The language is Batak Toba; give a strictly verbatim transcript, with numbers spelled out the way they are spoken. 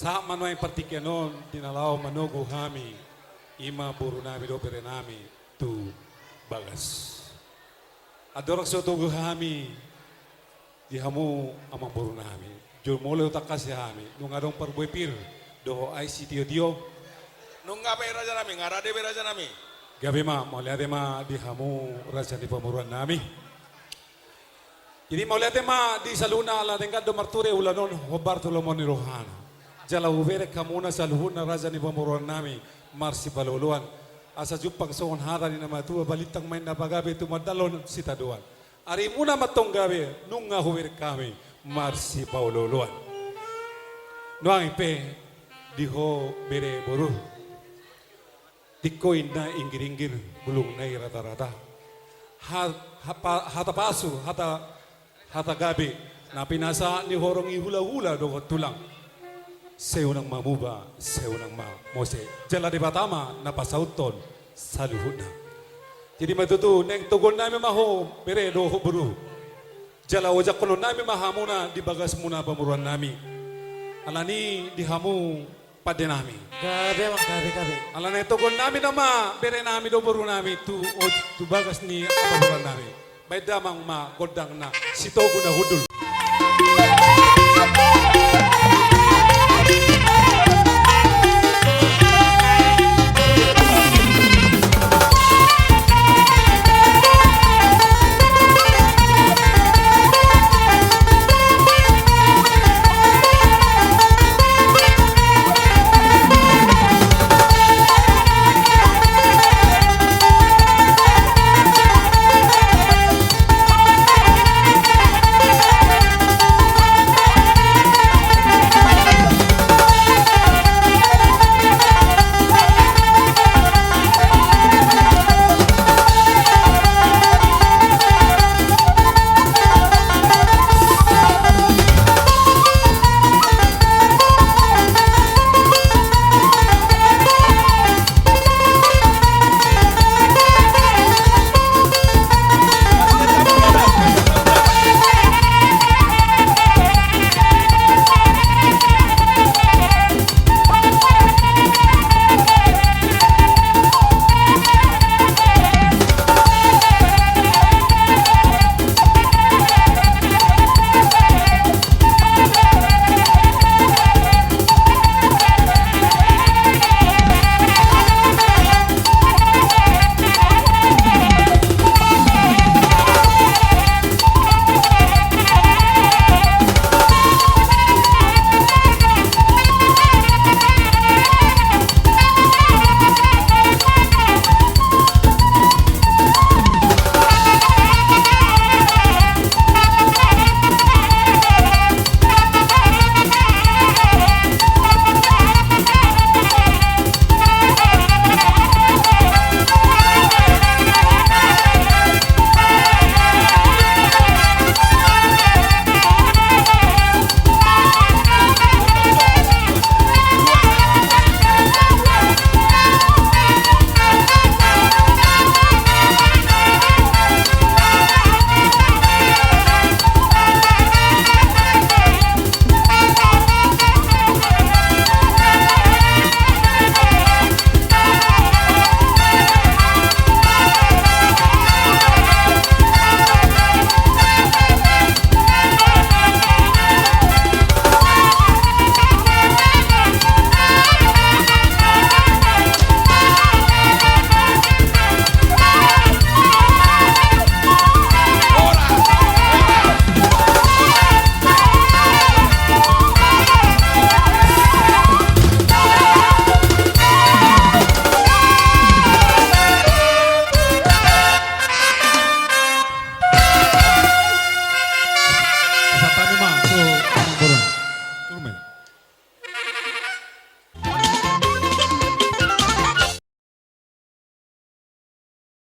Sahat ma nuaeng partingkian on di na laho manogu hami, i ma boru nami dohot bere nami tu bagas. Andorang so togu hami di hamu amang boru nami, jolo molo tangkas hami, nunga adong parbue pir dohot aek sitiotio. Nunga be raja nami, nunga rade be raja nami. Gabe ma, mauliate ma di hamu raja ni pamoruon nami. Jadi mauliate ma di saluhutna ala denggan do marture ulaon on hombar tu lomo ni rohana. Jala hubereng hamuna saluhutna raja ni pamoruon nami marsipaloloan. Asa jumpang songon hata ni na matua, balintang ma inna pagabe tumandalhon sitadoan. Arimuna ma antong gabe nunga hubereng hami marsipaolooloan. Nuaeng pe di ho bere boru. Tingko inna inggiringgir, bulungna i ratarata. Ha-, hapa-, hata pasu, hata, hata gabe na pinasahat ni horong i hulahula dohot tulang. Sai unang mamuba, sai unang mamose. Jala Debata ma na pasauthon saluhutna. Jadi ma tutu, naeng toguon nami ma ho bere dohot boru. Jala ojakhonon nami ma hamuna di bagasmuna pamoruon nami. Alani di hamu pande nami. Gabe ma, gabe, gabe. Alani toguon nami nama bere nami dohot boru nami tu, tu bagas ni pamoruon nami. Baen damang ma gondangna, sitogu na hundul. Pasahat hami ma tu